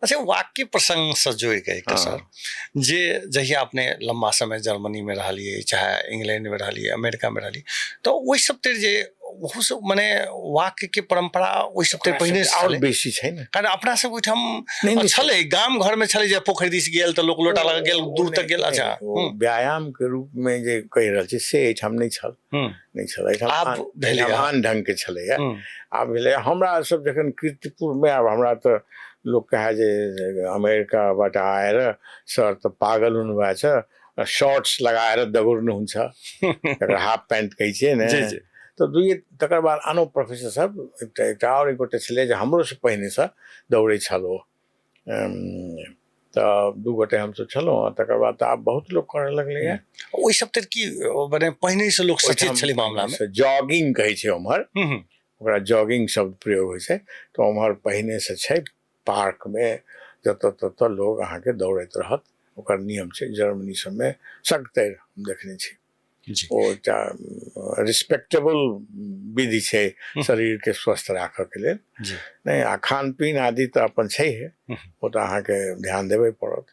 अच्छा, वाक्य प्रसङ्गसँ जोड़ि कऽ एकटा सर, जे जहिया अपने लम्बा समय जर्मनीमे रहलियै, चाहे इंग्लैंडमे रहलियै, अमेरिकामे रहलियै, तऽ ओहि सब तर जे ओहो सब मने वाक्यके परम्परा ओहि सब तर पहिने आओर बेसी छै ने, कारण अपना सब ओहिठाम छलै, गाम घरमे छलै जे पोखरि दिस गेल तऽ लोक लोटा लगा गेल, दूर तक गेल। अच्छा, व्यायाम के रूप में जे कहि रहल छी से एहिठाम नहि छल, नहि छल एहिठाम। आब भेलै, आन ढंग के छलैया, आब भेलै। हमरा सब जखन कीर्तिपुरमे, आब हमरा तऽ लोक कहे जे अमेरिकाबाट आएर सर तऽ पागल हुनुभएको छ, शॉर्ट्स लगाएर दगुर्नुहुन्छ, तकर हाफ पैंट कहै छियै ने। तऽ दुइए, तकर बाद आनो प्रोफेसर सब, एकटा एकटा आओर एक गोटे छलै जे हमरोसँ पहिनेसँ दौड़ै छल ओ, तऽ दू गोटे हमसब छलहुँ। तकर बाद तऽ आब बहुत लोक करऽ लगलैए। ओहि सब तऽ की मने पहिनेसँ लोक सचेत छलै मामलामे। जॉगिंग कहै छै ओम्हर, ओकरा जॉगिंग शब्द प्रयोग होइ छै। तऽ ओम्हर पहिनेसँ छै, पार्कमे जतऽ ततऽ लोग अहाँके दौड़ैत रहत, ओकर नियम छै। जर्मनी सबमे सगतरि हम देखने छी। ओ एकटा रिस्पेक्टेबल विधि छै शरीरके स्वस्थ राखऽके लेल। नहि, आ खान पीन आदि तऽ अपन छैहे, ओ तऽ अहाँके ध्यान देबे पड़त।